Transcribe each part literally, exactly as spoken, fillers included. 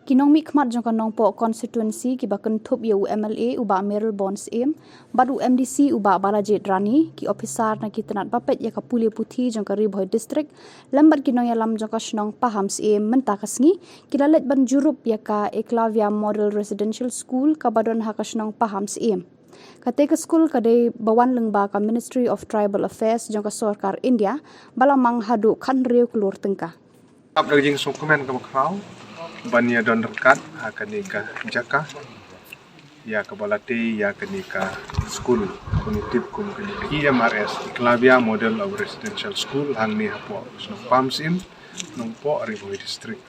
Ki nongmihkhmat jong ka Nongpoh constituency kiba kynthup ïa u M L A u Bah Mayralborn Syiem bad u M D C u Bah Balajied Rani, ki ophisar na ki tnat bapeit ïa ka pule puthi jong ka Ri Bhoi District lem bad ki nongïalam jong ka shnong Pahamsyiem mynta ka sngi ki la leit ban jurip ïa ka Eklavya Model Residential School kaba don ha ka shnong Pahamsyiem. Kata ka skul ka dei ba wan lyngba ka Ministry of Tribal Affairs jong ka sorkar India, ba la mang haduh khathynriew klur tyngka. Ap da ka jingsngewkmen kaba khraw ban ïa don ryngkat ha kane ka jaka ïa kaba la tei ïa kane ka skul kaba ngi tip kum ka E M R S, Eklavya Model of Residential School, hangne hapoh shnong Pahamsyiem, Nongpoh, Ri Bhoi District.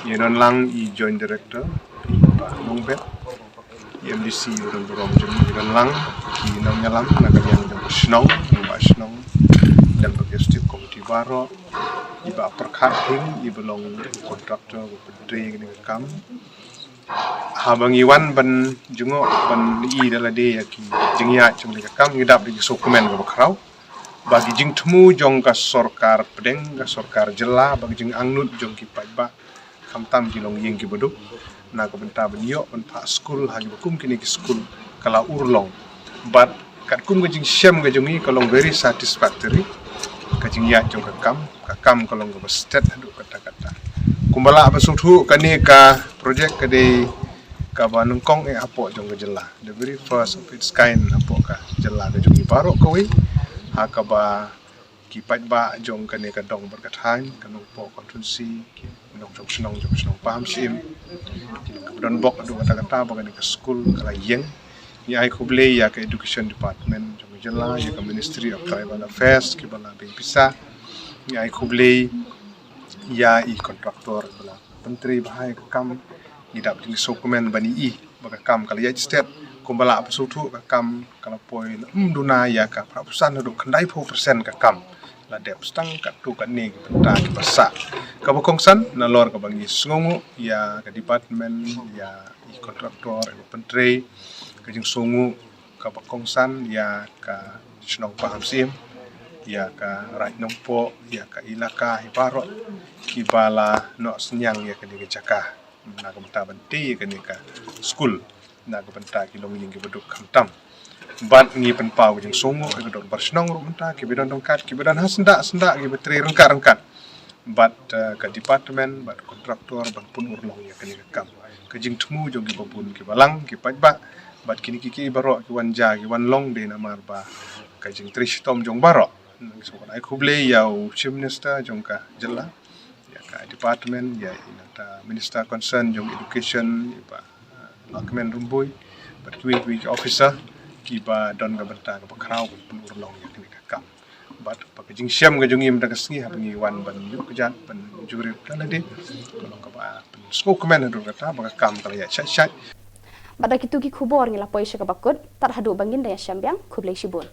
Ïa don lang i Joint Director, i Bah Nongbet, i M D C, i don burom jong i, don lang ki nongïalam na ka liang jong ka shnong, i Bah Shnong, dan ba ki Executive Committee baroh, i Bah Pyrkhat Hing, iba long contractor ba pyntrei kane ka kam. Haba ngi wan ban jngoh ban i da lade ïa ki jingïaid jong kane ka kam, ngi dap da ki sngewkmen kaba khraw ba ki jingthmu jong ka sorkar pdeng, ka sorkar jylla, ba ki jingangnud jong ki paidbah khamtam ki longïing kiba duk na ka bynta ban ïoh ban phah skul ha kiba kum kine ki skul ka la urlong. Bad katkum ka jingshem ka jong ngi ka long very satisfactory ka jingïaid jong ka kam, ka kam ka long kaba stet haduh katta katta. Kumba lah ba sngewthuh kane ka project ka dei kaba nyngkong eh hapoh jong ka jylla, the very first of its kind hapoh ka jylla ka jong ngi baroh kawei, ha kaba ki paidbah jong kane ka dong bad ka thaiñ, ka Nongpoh constituency, ki nong jong shnong, jong shnong Pahamsyiem, ki nong kaba don bok haduh katta katta ba kane ka skul ka la ïeng. Ngi ai khublei ïa ka Education Department jong ka jylla, ïa ka Ministry of Tribal Affairs kiba la beiñ pisa. Ngi ai khublei ïa i contractor ba la pyntrei bha ïa ka kam. Ngi dap da ka sngewkmen ban i ba ka kam ka la ïaid stet. Kumba lah ba sngewthuh ka kam ka la poi, la ym duna ïa ka phra phew san haduh khyndaiphew percent ka kam. La dep tang katto katne ki bynta kiba sah. Kaba kongsan, nalor kaba ngi sngewnguh ïa ka department, ïa i contractor, ïa ka pyntrei, ka jingsngewnguh kaba kongsan ïa ka shnong Pahamsyiem, ïa ka Raid Nongpoh, ïa ka ilaka hi baroh kiba la noh synñiang ïa kane ka jaka na ka bynta ban tei ïa kane ka skul na ka bynta ki longïing kiba duk khamtam. Bad ngi pynpaw ka jingsngewnguh ïa ka dorbar shnong ruh mynta, kiba don ryngkat, kiba don ha syndah syndah, kiba trei ryngkat ryngkat bad, eh, ka department bad contractor ban pynurlong ïa kane ka kam. Ka jingthmu jong kiba bun kiba lang, ki paidbah bad kine kiei kiei baroh ki wan ja ki wan long dei namar ba ka jingtrei shitom jong baroh. Ngi sngewbha ai khublei ïa u Chief Minister jong ka jylla, ïa ka department, ïa i nangta minister concern jong education, i Bah, eh, Lahkmen Rymbui, bad kiwei kiwei ki officer kiba don ka bynta kaba khraw ban pynurlong ïa kane ka kam. Bad ba ka jingshem ka jong ngi mynta ka sngi haba ngi wan ban ïuh kjat ban jurip da lade, ka long kaba pynsngewkmen haduh katta ba ka kam ka la ïaid shait shait. Bad da kitu ki khubor ngi la poi sha kaba kut, tad haduh ba ngin da ïashem biang, khublei shibun.